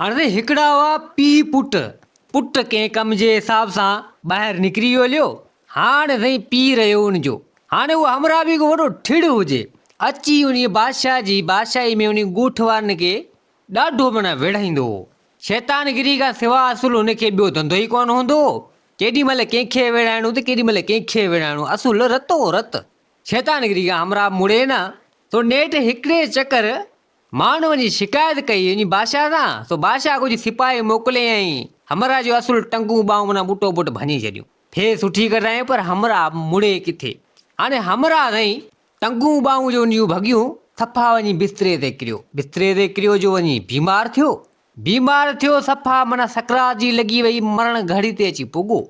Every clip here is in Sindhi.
هاڻي هڪڙا هئا پيء پٽ. پٽ ڪنهن ڪم جي حساب سان ٻاهر نڪري ويو هليو. هاڻ سائين پيء رهيو ان جو. هاڻي اهو همراهه به ڪو وڏو ٺڙ هجي. اچي انهيء بادشاهه جي بادشاهي ۾ انهي ڳوٺ وارن کي ڏاڍو معنيٰ ويڙهائيندو هو. شيطان گيري کان سوا اصل هن کي ٻيو ڌنڌو ئي ڪونه هوندو هو. ڪيڏي مهل ڪنهن کي ويڙهائڻو ته ڪيڏي مهل ڪنهن کي ويڙهائڻو اصل رتو رت. شيطان گيري کان همراهه مڙي نه سو نيٺ هڪڙي چڪر ماڻهن وڃي شڪايت ڪئي وڃي بادشاهه سان، سو بادشاهه ڪجهه سپاهي موڪلي ۽ همراهه جو اصل ٽنگون ٻانهون معنيٰ ٻوٽو ٻوٽ ڀڃي ڇڏيون. ڦير سٺي ڪڍرايائين پر همراهه مڙي ڪٿي. هاڻي همراهه سائين ٽنگون ٻانهون جو ان جون ڀڳيون، صفا وڃي بستري تي ڪريو. بستري تي ڪريو جو وڃي بيمار ٿيو. بيمار ٿيو صفا معنيٰ سڪرات جي لڳي وئي مرڻ گهڙي تي اچي پڳو.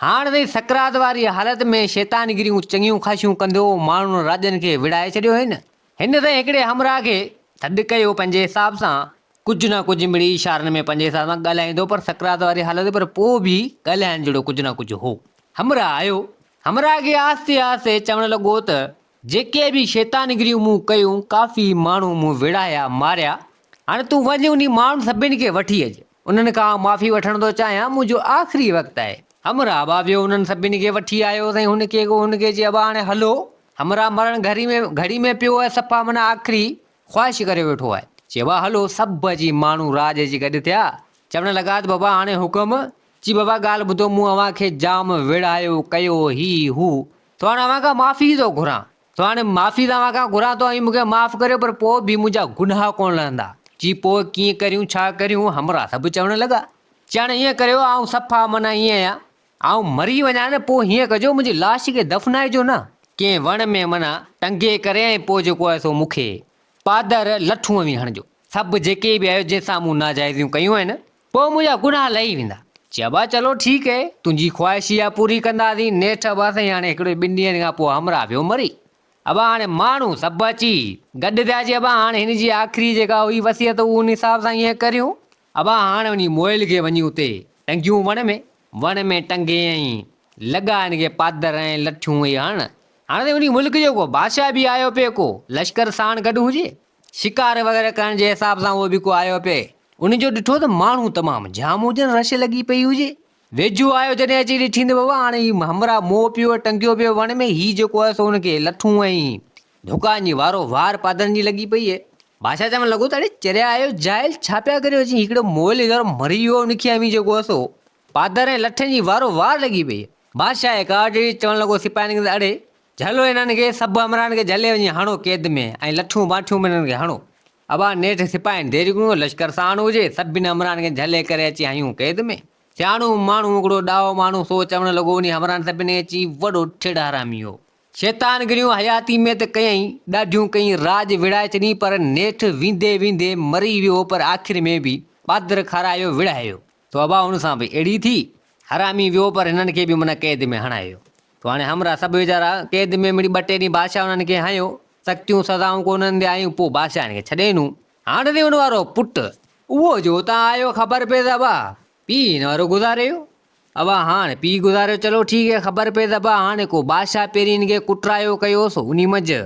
هاڻ سائين سڪرات واري حالت ۾ شيطانگريون چڱيون خاصيون ڪندو ماڻهن راڄن کي وڙهائي ڇڏيو هين. هن سائين هڪڙي همراهه کي سڏ ڪيو پنهنجي حساب سان ڪجهه نه ڪجهه مڙئي اشارن ۾ پنهنجي حساب سان ڳالهائيندو پر سڪرات واري حالت پر پوء به ڳالهائڻ جهڙو ڪجهه نه ڪجهه هو. همراهه آيو. همراهه کي آهستي آهستي چوڻ لڳو ته جيڪي به شيطانگريون مون ڪيون ڪافي ماڻهو مون وڙهايا ماريا هاڻي تون وڃ انهي ماڻهن سڀني کي وٺي اچ انهن کان آئون معافي وٺڻ ٿو چاهيان منهنجو آخري وقت آهي. همراهه ابا ويو انهن سڀني کي وٺي آيو سائين هن کي هن کي چي ابا هاڻي هلو همراهه مرڻ گهري ۾ گهڙي ۾ پيو آهي صفا معنيٰ آخري خواهش ڪري ويٺو آهي. چي بابا هلو سڀ اچي ماڻهو راڄ اچي گڏ ٿيا. چوڻ لڳا ته بابا هاڻي حڪم. چي بابا ڳالهه ٻڌو مون اوهان کي جام وڙهايو ڪيو هي هو سو هاڻي اوهان کان معافي ٿو گهران. سو هاڻي معافي ته اوهان کان گهران ٿو اوهين مون کي معاف ڪريو پر پوء به منهنجا گناهه ڪونه لهندا. چي پوء ڪيئن ڪريون ڇا ڪريون همراهه سڀ چوڻ لڳا. چي هاڻي ائين ڪريو آئون صفا معنيٰ ائين آهيان آئون مري وڃان نه پوء هيئن ڪجو منهنجي لاش کي دفنائجو نه، ڪنهن وڻ ۾ معنيٰ ٽنگي ڪري ۽ پوء جيڪو آهي سو مون کي پادر لٺون اوهين هڻجو. سڀ جيڪي به آهيو جنهن سان مون ناجائزيون ڪيون آهن، پوء منهنجا گناهه لهي ويندا. چي ابا چلو ٺيڪ اهي، تنهنجي خواهش اها پوري ڪنداسين. نيٺ ابا سائين هاڻي هڪڙي ٻن ڏينهن کان پوء همراهه ويو مري. ابا هاڻي ماڻهو سڀ اچي گڏ ٿيا چي ابا هاڻي هن جي آخري جيڪا هئي وصيت اهو ان حساب سان ائين ڪريون. ابا هاڻ وڃي موئل کي وڃي اتي ٽنگيون وڻ ۾. وڻ ۾ ٽنگي ۽ لڳا هن کي پادر ۽ لٺيون اهي هڻ. هاڻ ته انهي ملڪ جو ڪو بادشاهه به آيو پئي ڪو لشڪر ساڻ گڏ هجي. شڪار وغيره ڪرڻ جي حساب سان اهو به ڪو آيو پئي. ان جو ڏٺو ته ماڻهو تمام جام هجن رش لڳي پئي هجي. ويجهو آيو جڏهن اچي ڏٺين ته بابا هاڻ هي همراهه موئو پيو آهي ٽنگيو پيو وڻ ۾ هي جيڪو آهي سو ان کي لٺون ۽ ڌڪان جي وارو وار پادرن جي لڳي پئي آهي. بادشاهه چوڻ لڳو ته اڙي چريا آهيو جاهل ڇا پيا ڪريو اچي هڪڙو مئل هينئر مري ويو آهي ان کي اوهين جيڪو آهي سو پادر ۽ لٺين جي وارو وار لڳي پئي آهي. بادشاهه ڪاوڙ چڙهي چوڻ لڳو سپاهين کي ته اڙي جهلو هنن کي سڀ همراهن کي جهلي وڃي هڻو قيد ۾ ۽ لٺيون بانٺيون به هنن کي هڻو. ابا نيٺ سپاهين دير ڪيون لشڪر ساڻ هجي سڀني همراهن کي جهلي ڪري اچي هنيون قيد ۾. سياڻو ماڻهو هڪڙو ڏاهو ماڻهو سو چوڻ لڳو انهي همراهن سڀني کي چي وڏو ٺڙ حرامي هو. شيطان گريون حياتي ۾ ته ڪيائين، ڏاڍيون ڪئين راڄ وڙهائي ڇڏيائين پر نيٺ ويندي ويندي مري ويو پر آخر ۾ به پادر کارايو وڙهايو ٿو ابا هن سان به اهڙي ٿي حرامي ويو پر هنن کي به من قيد ۾ هڻايو ٿو هاڻي همراهه سڀ ويچارا قيد ۾ مڙئي ٻه ٽي ڏينهن بادشاهه انهن کي هنيو سختيون سزائون ڪو انهن تي آيون پوء بادشاهه هن کي ڇڏي ڏنو هاڻ وري ان وارو پٽ اهو جو اتان آيو خبر پيس ابا پيء هن وارو گذاري ويو. ابا هاڻ پيء گذاريو چلو ٺيڪ هي خبر پئي ته ابا هاڻي ڪو بادشاهه پهرين هن کي ڪٽرايو ڪيو سو انهي منجهه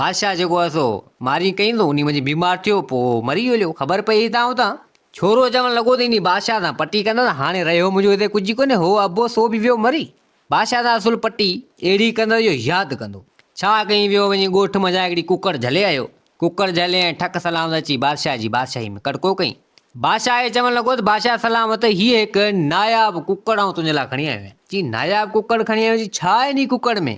بادشاهه جيڪو آهي سو ماري ڪئين سو انهي منجهه بيمار ٿيو پوء مري ويو خبر پئي هتان هتان ڇورو چوڻ لڳو ته انهي بادشاهه سان پٽي ڪندس هاڻي رهيو منهنجو هتي ڪجهه ئي ڪونهي هو ابو سو به ويو مري بادشاهه سان اصل پٽي اهڙي ڪندس جو ياد ڪندو ڇا ڪئين ويو وڃي ڳوٺ منجهان هڪڙي ڪڪڙ جهلي آيو ڪڪڙ جهلي ۽ ٺڪ سلامت اچي بادشاهه جي بادشاهي ۾ ڪڙڪو ڪئين. بادشاهه کي چوڻ لڳو ته بادشاهه سلامت هيء هڪ ناياب ڪڪڙ آئون تنهنجي لاء کڻي آيو آهيان. چي ناياب ڪڪڙ کڻي آيو آهين؟ چي ڇا آهي انهي ڪڪڙ ۾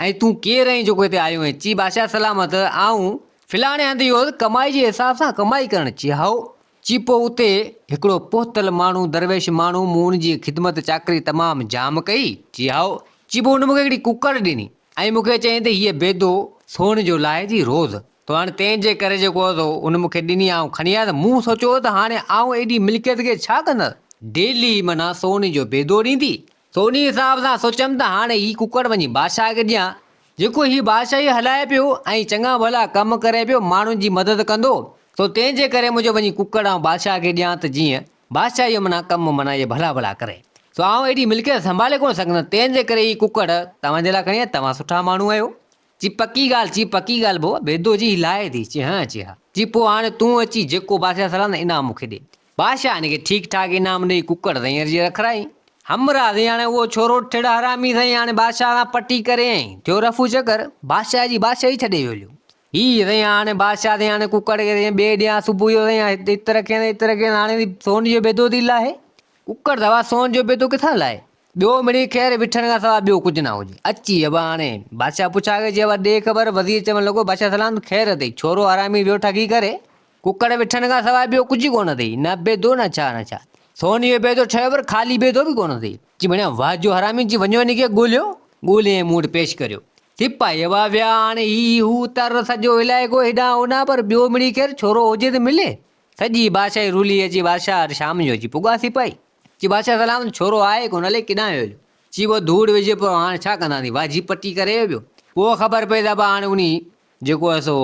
۽ تون ڪير آهين جيڪو هتي آيو آهين؟ چي بادشاهه سلامت آئون فلاڻي هنڌ اهو هوس ڪمائي جي حساب سان ڪمائي ڪرڻ. چي هائو. چي پوء اتي هڪڙو پهتل ماڻهو درويش ماڻهو مون ان جي خدمت چاڪري تمام جام ڪئي. چي هائو. چي پوء ان مون کي هڪڙي ڪڪڙ ڏني. ۽ مون کي چيائين ته هيء بيدو سون جو لاهي ٿي روز تو هاڻي تنهن جي ڪري جيڪو هو سو ان مون کي ڏني آئون کڻي آيس مون سوچيو ته هاڻي آئون ايڏي ملڪيت کي ڇا ڪندس ڊيلي معنيٰ سون جو بيدو ڏيندي سو انهي حساب سان سوچيم ته هاڻي هي ڪڪڙ وڃي بادشاهه کي ڏيان جيڪو هي بادشاهي هلائي پيو ۽ چڱا ڀلا ڪم ڪري پيو ماڻهن جي مدد ڪندو سو تنهن جي ڪري منهنجو وڃي ڪڪڙ آئون بادشاهه کي ڏيان ته جيئن بادشاهه اهو معنيٰ ڪم معنيٰ اهي ڀلا ڀلا ڪري. سو آئون ايڏي ملڪيت سنڀالي ڪونه سگهندس، تنهن جي ڪري هي ڪڪڙ توهان جي لاء کڻي آيس، توهان سٺا ماڻهو آهيو. چي پڪي ڳالهه، چي پڪي ڳالهه بابا، بيدو جي هي لاهي ٿي، چي هان، چي ها. چي پوء هاڻي تون اچي جيڪو بادشاهه سلام انعام مون کي ڏي. بادشاهه هن کي ٺيڪ ٺاڪ انعام ڏيئي ڪڪڙ سائين جي رکرائي. همراهه سائين هاڻي اهو ڇورو ٺڙ حرامي سائين هاڻي بادشاهه سان پٽي ڪري ۽ ٿيو رفو چڪر، بادشاهه جي بادشاهي ڇڏي ويو هليو. هي سائين هاڻي بادشاهه سائين هاڻي ڪڪڙ کي سائين ٻئي ڏينهن صبح جو سائين هت رکيائين هت رکيائين هاڻي سون جو بيدو ٿي لاهي. ڪڪڙ دوا سون جو بيدو ڪٿان لاهي؟ ٻيو مڙئي خير وٺڻ کان سواء ٻيو ڪجهه نه هجي. اچي ابا هاڻي بادشاهه پڇا ڪئي چي ابا ڏي خبر وزير چوڻ لڳو بادشاهه سلامت خير اٿئي ڇورو حرامي ويو ٺڳي ڪري ڪڪڙ وٺڻ کان سواء ٻيو ڪجهه ڪونه اٿئي نه بيدو نه ڇا نه ڇا سون جو بيدو ٺهيو پر خالي بيدو به ڪونه اٿئي. چي ڀڻيا واهه جو حرامي چي وڃو هن کي ڳوليو ڳولي ۽ مون وٽ پيش ڪريو. سپاهي ابا ويا هاڻي هي هو تر سڄو علائقو هيڏانهن هوڏانهن پر ٻيو مڙئي خير ڇورو هجي ته ملي. سڄي بادشاهي رولي اچي بادشاهه وٽ شام جو اچي پڳا سپاهي. چي بادشاهه سلامت ڇورو آهي ڪونه الائي ڪيڏانهن ويو هليو. چي پوء ڌوڙ وجهي پوء هاڻ ڇا ڪنداسين واجهي پٽي ڪري ويو پيو. پوء خبر پئي ته ابا هاڻ انهي جيڪو آهي سو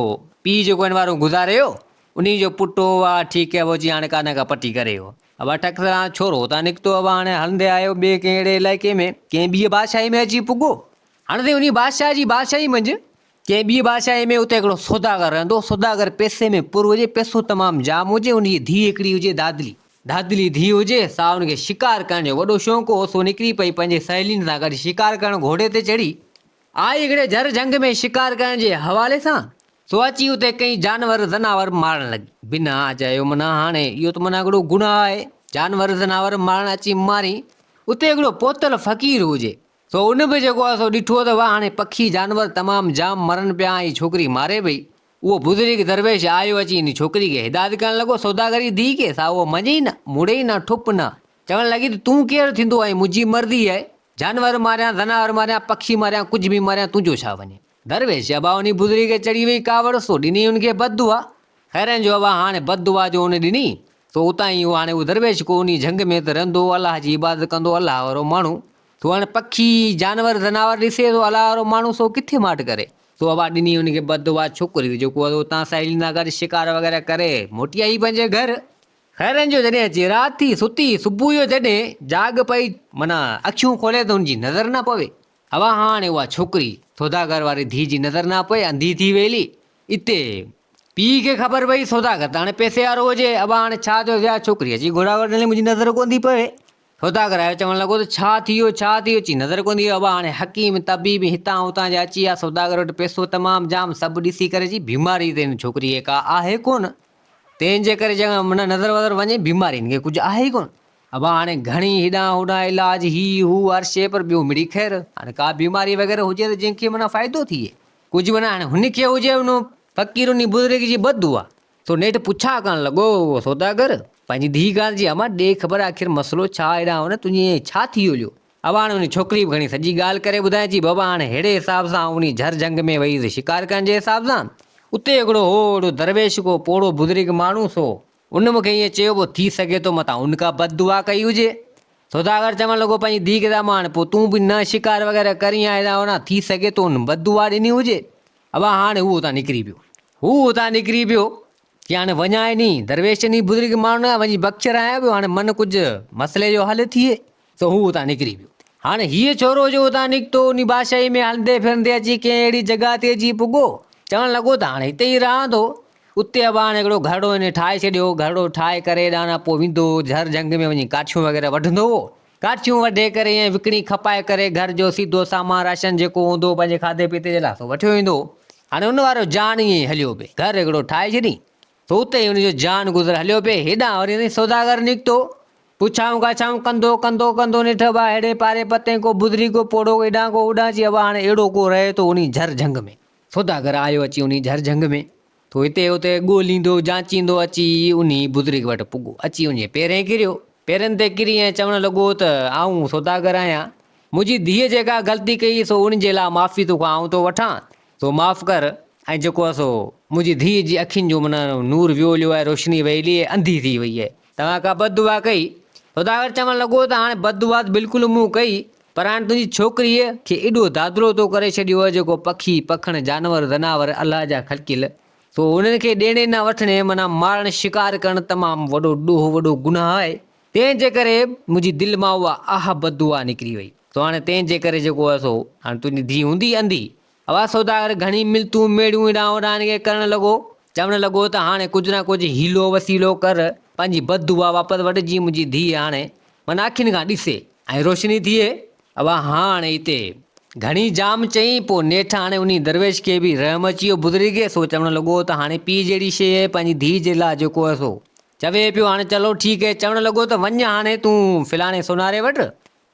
پيء جيڪو هن وارو گذاري ويو انهي جو پٽ هو اها ٺيڪ آهي پوء چي هاڻ ڪا نه ڪا پٽي ڪري ويو. ابا ٺڪ سان ڇورو اتان نڪتو ابا هاڻي هلندي آيو ٻئي ڪنهن اهڙي علائقي ۾ ڪنهن ٻيء بادشاهي ۾ اچي پڳو. هاڻ سائين انهي بادشاهه جي بادشاهي منجهه ڪنهن ٻيء بادشاهيء ۾ اتي هڪڙو سوداگر رهندو هو. سوداگر پئسي ۾ پر هجي، پئسو تمام جام هجي، ان جي ڌيء هڪڙي هجي دادلي. دادلي ڌيء هجي، سا ان کي شڪار ڪرڻ جو وڏو شوق هو، سو نڪري پئي پنهنجي سهيلين سان گڏ شڪار ڪرڻ گهوڙي تي چڙهي آئي هڪڙي جهر جهنگ ۾ شڪار ڪرڻ جي حوالي سان، سو اچي اتي ڪئين جانور زناور مارڻ لڳي. بنا چيو منا هاڻي اهو ته منا هڪڙو گناهه آهي، جانور زناور مارڻ اچي مارين. اتي هڪڙو پهتل فقير هجي، سو ان به جيڪو آهي سو ڏٺو ته واهه هاڻي پکي جانور تمام جام مرن پيا ۽ ڇوڪري ماري پئي. اهو بزرگ درويش آيو اچي ان ڇوڪري کي هدايت ڪرڻ لڳو سوداگري ڌيء کي سا اهو مڃي ئي نه، مڙي ئي نه، ٺپ نه. چوڻ لڳي ته تون ڪير ٿيندو آهين منهنجي مرضي آهي جانور ماريان زناور ماريان پکي ماريان ڪجهه به ماريان تنهنجو ڇا وڃي. درويش ابا انهي بزرگ کي چڙهي وئي ڪاوڙ سو ڏني ان کي بد دعا. خيرن جو ابا هاڻي بد دعا جو ان ڏني سو اتان ئي اهو هاڻي اهو درويش ڪو انهي جهنگ ۾ ته رهندو هو الله جي عبادت ڪندو هو الله وارو ماڻهو. سو هاڻي پکي، جانور، زناور ڏسي ٿو الله وارو ماڻهو سو ڪٿي ماٺ ڪري. سو ابا ڏني ان کي بد دعا ڇوڪري ته جيڪو هو اتان ساهيلين سان گڏ شڪار وغيره ڪري موٽي آئي پنهنجي گهر. خيرن جو جڏهن اچي رات ٿي ستي صبح جو جڏهن جاڳ پئي معنيٰ اکيون کولي ته ان جي نظر نه پوي. ابا هاڻي اها ڇوڪري سوداگر واري ڌيء جي نظر نه پئي انڌي ٿي ويلي. اتي پيء کي خبر پئي سوداگر ته هاڻي پئسي وارو هجي ابا هاڻي ڇا ٿيو يا ڇوڪري اچي گهوڙا وٺڻ منهنجي نظر ڪونه ٿي پوي. سوداگر آيو چوڻ لڳو ته ڇا ٿي ويو ڇا ٿي ويو چي نظر ڪونه ٿي ابا هاڻي حڪيم طبيب هتان هتان جا اچي ويا سوداگر وٽ پئسو تمام جام سڀ ڏسي ڪري چي بيماري ته هن ڇوڪري کي ڪا آهي ڪونه تنهن جي ڪري جي معنيٰ نظر وظر وڃي بيماري هن کي ڪجهه آهي ئي ڪونه ابا هاڻي گهڻي هيڏانهن هوڏانهن علاج هي هو هر شيء پر ٻيو مڙئي خير هاڻي ڪا بيماري وغيره هجي ته جنهن کي معنيٰ فائدو ٿئي ڪجهه معنيٰ هاڻي هن کي هجي ان فقير انهي بزرگ جي بد دعا سو نيٺ پڇا ڪرڻ لڳو، او سوداگر! پنهنجي ڌيء کان چي، امان ڏي خبر آخر مسئلو ڇا هيڏانهن هن تنهنجي ائين ڇا ٿي ويو جو؟ ابا هاڻي انهي ڇوڪري به کڻي سڄي ڳالهه ڪري ٻڌائين چي، بابا هاڻي ههڙي حساب سان آئون انهي جهر جهنگ ۾ وئي هيس شڪار ڪرڻ جي حساب سان، اتي هڪڙو هو اهڙو درويش ڪو پوڙهو بزرگ ماڻهو سو ان مون کي ائين چيو پوء ٿي سگهي ٿو متان ان ڪا بد دعا ڪئي هجي. سوداگر چوڻ لڳو پنهنجي ڌيء کي ته امان هاڻي پوء تون به نه شڪار وغيره ڪرين ها هيڏانهن هوڏانهن ٿي سگهي ٿو ان بد دعا ڏني هجي. ابا هاڻي هو اتان نڪري پيو. هو اتان نڪري پيو. چي هاڻي وڃان ئي ني درويش ني بزرگ ماڻهن کان وڃي بخشرايان پيو هاڻي من ڪجهه مسئلي جو حل ٿئي. سو هو اتان نڪري پيو. هاڻي هيء ڇورو جو اتان نڪتو انهي بادشاهي ۾ هلندي ڦرندي اچي ڪنهن اهڙي جڳهه تي اچي پڳو. چوڻ لڳو ته هاڻي هتي ئي رهان ٿو. اتي ابا هاڻي هڪڙو گهرڙو هن ٺاهي ڇڏيو. گهرڙو ٺاهي ڪري هيڏانهن پوء ويندو هو جهر جهنگ ۾ وڃي ڪاٺيون وغيره وڍندو هو. ڪاٺيون وڍي ڪري ۽ وڪڻي کپائي ڪري گهر جو سيڌو سامان راشن جيڪو هوندو هو پنهنجي کاڌي پيتي جي لاء سو وٺيو ايندو هو. هاڻي ان وارو جان ائين ئي هليو پئي. گهر هڪڙو ٺاهي ڇڏيائين. سو اتي ئي ان جو جان گذر هليو پئي. هيڏانهن وري سائين سوداگر نڪتو. پڇائون ڪاڇائون ڪندو ڪندو ڪندو نيٺ ابا هيڏي پاري پتين ڪو بزري ڪو پوڙهو هيڏانهن ڪو هوڏانهن چي ابا هاڻي اهڙو ڪو رهي ٿو انهي جهر جهنگ ۾. سوداگر آيو اچي انهي جهر جهنگ ۾. ٿو هتي هتي ڳوليندو جانچيندو اچي انهي بزرگ وٽ پڳو. اچي انهي پيرين ڪريو. پيرن تي ڪري ۽ چوڻ لڳو ته آئون سوداگر آهيان. منهنجي ڌيء جيڪا غلطي ڪئي سو ان جي لاء معافي توکان آئون ٿو وٺان. سو معاف ڪر ۽ جيڪو آهي سو منهنجي ڌيء جي اکين جو معنيٰ نور ويو هليو آهي، روشني وئي هلي آهي، انڌي ٿي وئي آهي. توهان ڪا بد دعا ڪئي؟ سوداگر چوڻ لڳو ته هاڻي بد دعا ته بلڪل مون ڪئي پر هاڻي تنهنجي ڇوڪريء کي ايڏو دادلو تو ڪري ڇڏيو آهي جيڪو پکي، پکڻ، جانور، زناور، الله جا خلقيل، سو انهن کي ڏيڻي نه وٺڻي معنيٰ مارڻ شڪار ڪرڻ تمام وڏو ڏوهه وڏو گناهه آهي، تنهن جي ڪري منهنجي دل مان اها آهه بددعا نڪري وئي. سو هاڻي تنهن جي ڪري جيڪو آهي سو هاڻي تنهنجي ڌيء هوندي انڌي. اها سوداگر گهڻي ملتون ميڙيون هيڏانهن هوڏانهن کي ڪرڻ لڳو. چوڻ لڳو ته هاڻي ڪجهه نه ڪجهه حيلو وسيلو ڪر. پنهنجي بد دعا واپس وٺ جيئن منهنجي ڌيء هاڻي معنيٰ اکين کان ڏسي ۽ روشني ٿئي. اها هاڻ اتي گهڻي جام چئين، پوء نيٺ هاڻي انهي درويش کي به رحم اچي ويو بزرگ کي، سو چوڻ لڳو ته هاڻي پيء جهڙي شيء آهي پنهنجي ڌيء جي لاء جيڪو آهي سو چوي پيو هاڻي چلو ٺيڪ آهي چوڻ لڳو ته وڃ هاڻي تون فلاڻي سوناري وٽ،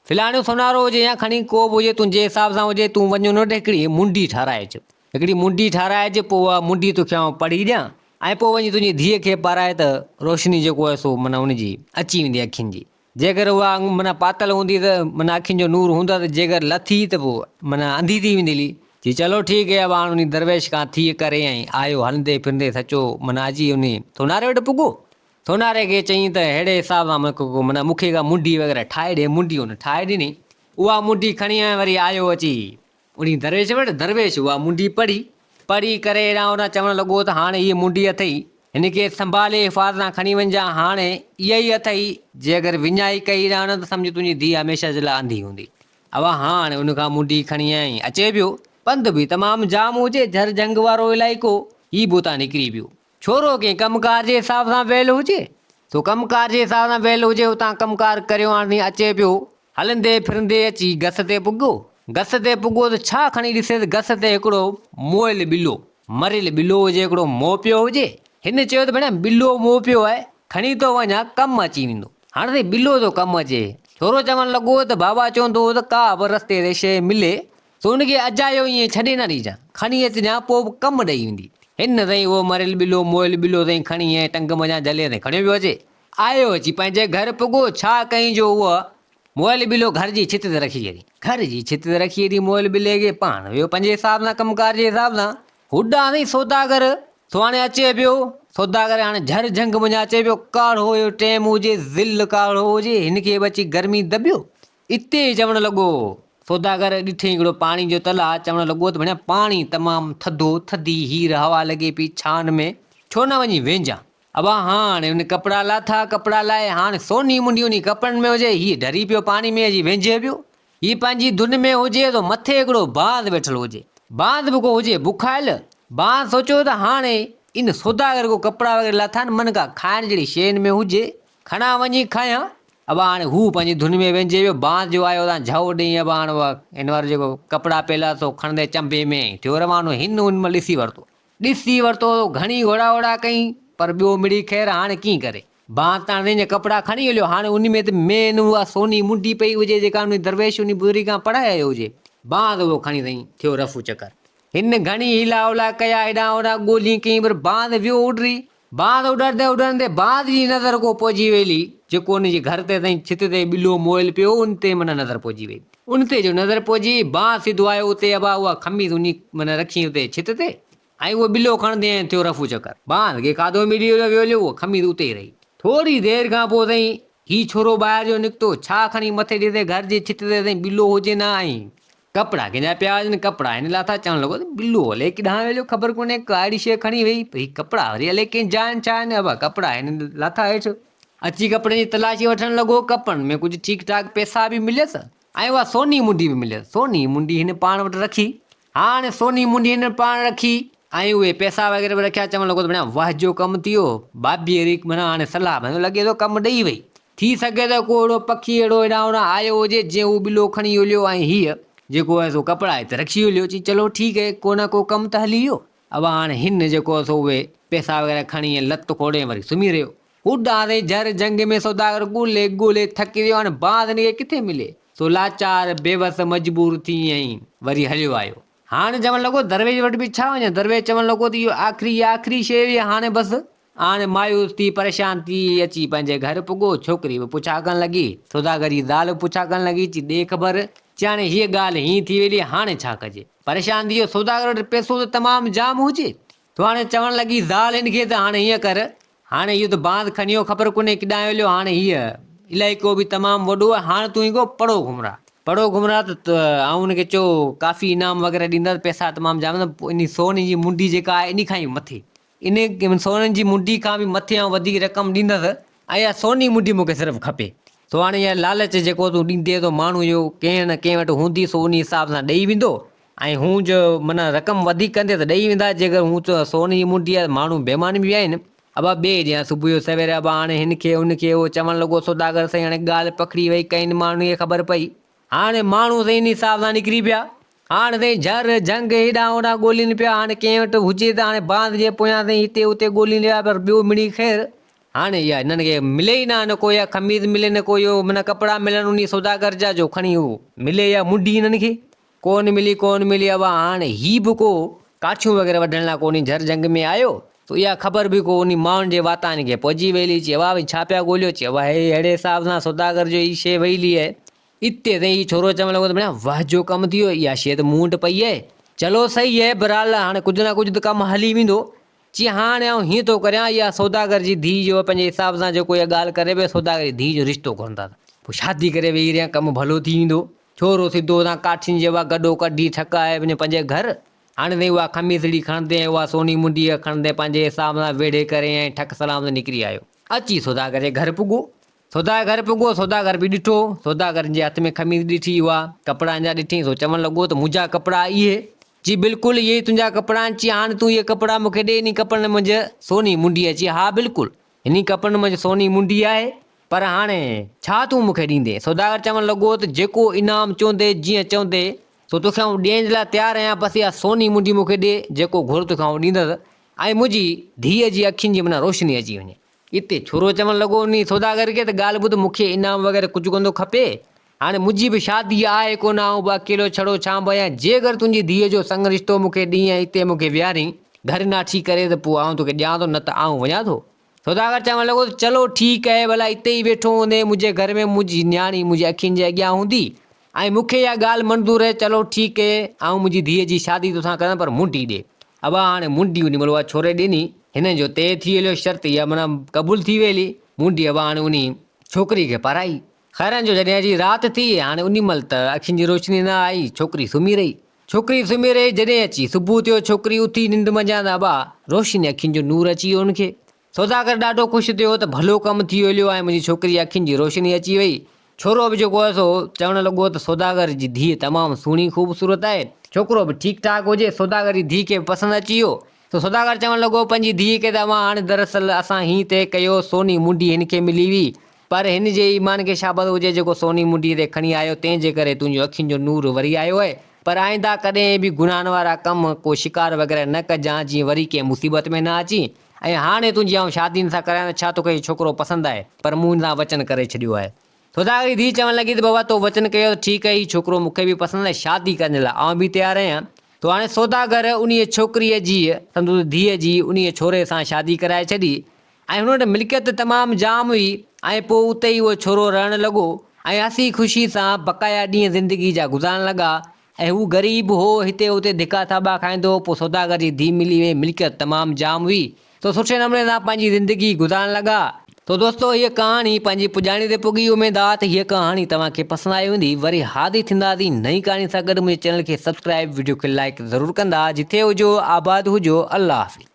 فلاڻو سونارو هجي يا کڻي ڪو به هجي تنهنجي حساب سان هجي تون وڃ ان وٽ هڪڙي منڊي ٺاهرائي اچ، هڪڙي منڊي ٺاهرائي اچ پوء اها منڊي توکي آئون پڙهي ڏيان ۽ پوء وڃي تنهنجي ڌيء کي پارائي ته روشني جيڪو آهي سو معنيٰ ان جي اچي ويندي اکين جي. جيڪر اها معنيٰ پاتل هوندي ته معنيٰ اکين جو نور هوندس، جيڪر لٿي ته پوء معنيٰ انڌي ٿي ويندي هلي. چي چلو ٺيڪ هي ابا هاڻ انهي درويش کان ٿي ڪري ۽ آيو هلندي ڦرندي سچو معنيٰ اچي انهي سوناري وٽ پڳو. سوناري کي چيائين ته ههڙي حساب سان معنيٰ مون کي ڪا منڊي وغيره ٺاهي ڏي. منڊي هن ٺاهي ڏني. اها منڊي کڻي ۽ وري آيو اچي انهي درويش وٽ، درويش اها منڊي پڙهي، پڙهي ڪري هيڏانهن هوڏانهن چوڻ لڳو ته هاڻي هيء منڊي اٿئي، هن کي سنڀالي حفاظت سان کڻي وڃجان، هاڻي اها ئي اٿئي، جي اگر وڃائي ڪئي هيڏانهن هوڏانهن ته سمجهه تنهنجي ڌيء هميشه جي لاء انڌي هوندي. اها هاڻي ان کان منڊي کڻي ۽ اچي پيو. پنڌ به تمام جام هجي، جهر جهنگ وارو علائقو، هي به اتان نڪري پيو. ڇورو ڪنهن ڪم ڪار جي حساب سان ويل هجي، سو ڪم ڪار جي حساب سان ويل هجي، اتان ڪم ڪار ڪريو آڻي اچي پيو. هلندي ڦرندي اچي گس تي پڳو. گس تي پڳو ته ڇا کڻي ڏسي ته گس تي هڪڙو مئل ٻلو، مريل ٻلو هجي، هڪڙو مئو پيو هجي. هن چيو ته ڀيڻا ٻلو مئو پيو آهي، کڻي ٿو وڃان، ڪم اچي ويندو. هاڻ سائين ٻلو ٿو ڪم اچي. ڇورو چوڻ لڳو ته بابا چوندو هو ته ڪا به رستي تي شيء ملي سو ان کي اجايو ائين ڇڏي نه ڏجان، کڻي اچجان، پوء به ڪم ڏئي ويندي. هن سائين اهو مريل ٻلو، مئل ٻلو سائين کڻي ائين ٽنگ منجهان جهلي سائين کڻيو پيو اچي. آيو اچي پنهنجي گهر پڳو، ڇا ڪيائين جو اهو مئل ٻلو گهر جي ڇت تي رکي ڇڏيائين. گهر جي ڇت تي رکي ڇڏي مئل ٻلي کي، پاڻ ويو پنهنجي حساب سان ڪم ڪار جي حساب سان. هوڏانهن سائين سوداگر سو هاڻي اچي پيو. سوداگر هاڻي جهر جهنگ منجهان اچي پيو، ڪاڙهو اهو ٽيم هجي، ظل ڪاڙهو هجي، هن کي به اچي گرمي دٻيو. اتي ئي چوڻ لڳو. سوداگر ڏٺئي هڪڙو پاڻي جو تلاء، چوڻ لڳو ته ڀڻيا پاڻي تمام ٿڌو، ٿڌي هير هوا لڳي پئي ڇان ۾، ڇو نه وڃي وينجان. ابا هاڻ هن ڪپڙا لاٿا، ڪپڙا لاهي هاڻ سوني منڊي انهي ڪپڙن ۾ هجي، هيء ڍري پيو پاڻي ۾ اچي وينجهي پيو. هي پنهنجي ڌن ۾ هجي ته مٿي هڪڙو باز ويٺل هجي. باز به ڪو هجي بکايل. باز سوچيو ته هاڻي ان سوداگر ڪو ڪپڙا وغيره لاٿا آهن، من ڪا کائڻ جهڙي شيء هن ۾ هجي، کڻان وڃي کايان. ابا هاڻي هو پنهنجي ڌن ۾ وينجهي ويو. بانس جو آيو اتان جهو ڏئي ابا هاڻ اها هن وارو جيڪو ڪپڙا پيل هئا سو کڻندي چنبي ۾ ٿيو روانو. هن ان مهل ڏسي ورتو. ڏسي ورتو ته گهڻي گهوڙا ووڙا ڪئين پر ٻيو مڙئي خير هاڻي ڪيئن ڪري. بانس ته هاڻي جا ڪپڙا کڻي هليو. هاڻي ان ۾ ته مين اها سوني منڊي پئي هجي جيڪا ان درويش ان بزرگ کان پڙهائي آيو هجي. بانس اهو کڻي سائين ٿيو رفو چڪر. هن گهڻي هيلا هولا ڪيا هيڏانهن هوڏانهن ڳولي ڪيائين پر بانس ويو اڏري. باز اڏرندي اڏرندي باز جي نظر ڪو پئجي ويلي، جيڪو ان جي گهر تي سائين ڇت تي ٻلو موئل پيو هو، ان تي معنيٰ نظر پئجي وئي. ان تي جو نظر پئجي وئي، باز سڌو آيو اتي ابا اها خميس انهي معنيٰ رکي اتي ڇت تي ۽ اهو ٻلو کڻندي ائين ٿيو رفو چڪر. باز کي کاڌو ملي ويو ويو اها خميس اتي ئي رهي. ٿوري دير کان پوء سائين هي ڇورو ٻاهر جو نڪتو، ڇا کڻي مٿي ڏسي گهر جي ڇت تي سائين ٻلو هجي نه ۽ ڪپڙا ڪنهن جا پيا هجن، ڪپڙا هن لاٿا، چوڻ لڳو ته بلو الائي ڪيڏانهن ويو خبر ڪونهي، ڪا اهڙي شيء کڻي وئي، هي ڪپڙا وري الائي ڪنهن جا آهن ڇا آهن، ابا ڪپڙا هن لاٿا هيٺ اچي ڪپڙن جي تلاشي وٺڻ لڳو، ڪپڙن ۾ ڪجهه ٺيڪ ٺاڪ پئسا به مليس ۽ اها سوني منڊي به مليس، سوني منڊي هن پاڻ وٽ رکي، هاڻ سوني منڊي هن پاڻ رکي ۽ اهي پئسا وغيره به رکيا، چوڻ لڳو ته ڀڻيا واهه جو ڪم ٿي ويو، ڀاڀيء ري معنيٰ هاڻي صلاح لڳي ٿو ڪم ڏئي وئي. ٿي سگهي ٿو ڪو اهڙو پکي اهڙو هيڏانهن هوڏانهن آيو هجي، جنهن هو ٻلو کڻي هليو ۽ هيء جيڪو آهي سو ڪپڙا هت رکي هليو. چي چلو ٺيڪ آهي، ڪو نه ڪو ڪم ته هلي ويو. ابا هاڻ هن جيڪو آهي سو اهي پئسا وغيره کڻي ۽ لت کوڙي ۽ وري سمهي رهيو. هوڏانهن سائين جهر جهنگ ۾ سوداگر ڳولي ڳولي ٿڪي ويو. هاڻ باز هن کي ڪٿي ملي؟ سو لاچار، بيوس، مجبور ٿي ۽ وري هليو آيو. هاڻ چوڻ لڳو، درويش وٽ به ڇا وڃان؟ درويش چوڻ لڳو ته اهو آخري آخري شيء هئي، هاڻي بس. هاڻي مايوس ٿي پريشان ٿي اچي پنهنجي گهر پڳو. ڇوڪري به پڇا ڪرڻ لڳي. سوداگر جي زال به پڇا ڪرڻ لڳي، چي ڏي خبر، چي هاڻي هيء ڳالهه هيئن ٿي ويلي، هاڻي ڇا ڪجي؟ پريشان ٿي ويو. سوداگر وٽ پئسو ته تمام جام هجي. سو هاڻي چوڻ لڳي زال هن کي ته هاڻي هيئن ڪر، هاڻي اهو ته باز کڻي ويو، خبر ڪونهي ڪيڏانهن هليو، هاڻي هيء علائقو به تمام وڏو آهي، هاڻ تون هڪ پڙو گهمراء. پڙو گهمراء ته آئون هن کي چئو ڪافي انعام وغيره ڏيندس، پئسا تمام جام، انهي سون جي منڊي جيڪا آهي انهي کان ئي مٿي انهيء سون جي منڊي کان به مٿي آئون وڌيڪ رقم ڏيندس ۽ اها سوني منڊي مون کي صرف کپي. سو هاڻي اها لالچ جيڪو تون ڏيندين سو ماڻهو جو ڪنهن نه ڪنهن وٽ هوندي سو انهي حساب سان ڏئي ويندو ۽ هون جو معنيٰ رقم وڌيڪ ڪندين ته ڏئي ويندا جيڪر هون ته سون جي منڊي آهي ته ماڻهو بيمان به آهن. ابا ٻئي ڏينهن صبح جو سوير ابا هاڻي هن کي ان کي اهو چوڻ لڳو سوداگر سائين هاڻي ڳالهه پکڙي وئي ڪئين ماڻهن کي خبر پئي. هاڻي ماڻهو سائين انهي حساب سان نڪري پيا. هاڻ سائين جهر جهنگ هيڏانهن هوڏانهن ڳولين پيا. هاڻي ڪنهن وٽ هجي ته هاڻي بانس جي پويان سائين هتي هتي ڳولين ويا پر ٻيو مڙئي خير. هاڻي اها هنن کي ملي ئي نه نه ڪو اها قميص ملي نه ڪو اهو معنيٰ ڪپڙا ملن انهي سوداگر جا جو کڻي هو ملي اها منڍي هنن کي. ڪونه ملي ڪونه ملي ابا هاڻ هي به ڪو ڪاٺيون وغيره وڍڻ لاء ڪو انهي جهر جهنگ ۾ آيو ته اها خبر به ڪو انهي ماڻهن جي واتان هن کي پهچي ويلي چي ابا ڀئي ڇا پيا ڳوليو چي ابا هي اهڙي حساب سان سوداگر جو هي شيء ويلي آهي اتي سائين هي ڇورو چوڻ لڳو ته ڀڻيا واه جو ڪم ٿي ويو اها شيء ته مون وٽ پئي آهي چلو صحيح آهي بهرحال هاڻ ڪجهه نه ڪجهه ته ڪم هلي ويندو چي هاڻ آئون هيئن ٿو ڪريان اها سوداگر جي ڌيء جو پنهنجي حساب سان جيڪو اها ڳالهه ڪري پيو سوداگر جي ڌيء جو رشتو گهرندا ته پوء شادي ڪري ويهي رهيان ڪم ڀلو ٿي ويندو. ڇورو سڌو اتان ڪاٺين جي اها گڏو ڪڍي ٺڪائي وڃي پنهنجي گهر. هاڻي سائين اها خميسڙي کڻندي ۽ اها سوني منڊي کڻندي پنهنجي حساب سان ويڙهي ڪري ۽ ٺڪ سلام سان نڪري آيو. اچي سوداگر جي گهر پڳو. سوداگر گهر پڳو، سوداگر به ڏٺو. سوداگر جي هٿ ۾ خميس ڏٺي، اها ڪپڙا هن جا ڏٺي، سو چوڻ لڳو ته منهنجا ڪپڙا اهي؟ چي بلڪل اهي ئي تنهنجا ڪپڙا آهن. چي هاڻي تون اهي ڪپڙا مون کي ڏي، انهي ڪپڙن منجهه سوني منڊي آهي. چي ها بلڪل، انهي ڪپڙن منجهه سوني منڊي آهي. پر هاڻي ڇا تون مون کي ڏيندين؟ سوداگر چوڻ لڳو ته جيڪو انعام چوندين، جيئن چوندين، سو توکي آئون ڏيڻ جي لاء تيار آهيان، بس اها سوني منڊي مون کي ڏي، جيڪو گهر توکي آئون ڏيندس ۽ منهنجي ڌيء جي اکين جي معنيٰ روشني اچي وڃي. اتي ڇورو چوڻ لڳو انهي سوداگر کي ته ڳالهه ٻڌ، مون کي انعام وغيره ڪجهه ڪونه ٿو کپي، هاڻي منهنجي به شادي آهي ڪونه، آئون به اڪيلو ڇڙو ڇانڀ آهيان، جيڪر تنهنجي ڌيء جو سڱ رشتو مون کي ڏين ۽ اتي مون کي ويهارين، گهر ناٺي ڪري ته پوء آئون توکي ڏيان ٿو، نه ته آئون وڃان ٿو. سوداگر چوڻ لڳو ته چلو ٺيڪ اهي ڀلا اتي ئي ويٺو هوندين منهنجي گهر ۾ منهنجي نياڻي منهنجي اکين جي اڳيان هوندي ۽ مون کي اها ڳالهه منظور اهي چلو ٺيڪ اهي آئون منهنجي ڌيء جي شادي توسان ڪندم پر منڊي ڏي ابا هاڻي منڊي انهي مهل اها ڇوري ڏني هنن جو طئي ٿي هليو شرط اها معنيٰ قبول ٿي ويلي منڊي ابا هاڻي انهي ڇوڪري کي پارائي خيرن جو جڏهن اچي رات ٿي، هاڻي انهي مهل ته اکين جي روشني نه آئي، ڇوڪري سمهي رهي. ڇوڪري سمهي رهي، جڏهن اچي صبح ٿيو، ڇوڪري اٿي ننڊ منجهان ته ابا، روشني اکين جو نور اچي ويو هن کي. سوداگر ڏاڍو خوش ٿيو ته ڀلو ڪم ٿي هليو ۽ منهنجي ڇوڪري جي اکين جي روشني اچي وئي. ڇورو به جيڪو هو سو چوڻ لڳو ته سوداگر جي ڌيء تمام سهڻي خوبصورت آهي، ڇوڪرو به ٺيڪ ٺاڪ هجي، سوداگر جي ڌيء کي به پسند اچي ويو. سو سوداگر چوڻ لڳو پنهنجي ڌيء کي ته اوهان هاڻي دراصل اسان هين طئي ڪيو، سوني منڊي هن کي ملي هئي، پر هن جي ايمان کي شابس هجي جيڪو سوني منڊي تي کڻي آيو، تنهن جي ڪري تنهنجون اکين جو نور وري آيو آهي، پر آئنده ڪڏهن به گناهن وارا ڪم، ڪو شڪار وغيره نه ڪجان، جيئن وري ڪنهن مصيبت ۾ نه اچين، ۽ هاڻي تنهنجي آئون شادي هن سان ڪرايان ته ڇا توکي هي ڇوڪرو پسند آهي، پر مون هن سان وچن ڪري ڇڏيو آهي. سوداگر جي ڌيء چوڻ لڳي ته بابا تو وچن ڪيو ته ٺيڪ آهي، هي ڇوڪرو مون کي به پسند آهي، شادي ڪرڻ جي لاء آئون به تيار آهيان. تو هاڻي سوداگر انهيء ڇوڪريء جي، سندس ڌيء جي، انهيء ڇوري سان شادي ڪرائي ڇڏي ۽ هن وٽ ملڪيت تمام جام هئي ۽ پوء اتي ئي اهو ڇورو رهڻ لڳو ۽ هسي خوشي سان بقايا ڏينهن زندگي جا گذارڻ لڳا ۽ هو غريب هو، هتي هتي ڌڪا ٿاٻا کائيندو هو، پوء سوداگر جي ڌيء ملي وئي، ملڪيت تمام جام هئي، سو سٺي نموني سان پنهنجي زندگي گذارڻ لڳا. تو دوستو هيء ڪهاڻي پنهنجي پڄاڻي تي پڳي، اميد آ ته هيء ڪهاڻي توهان کي پسند آئي هوندي، وري حاضر ٿينداسين نئين ڪهاڻي سان گڏ، منهنجي چينل کي سبسڪرائيب، وڊيو کي لائيڪ ضرور ڪندا، جٿي هجو آباد هجو، الله حافظ.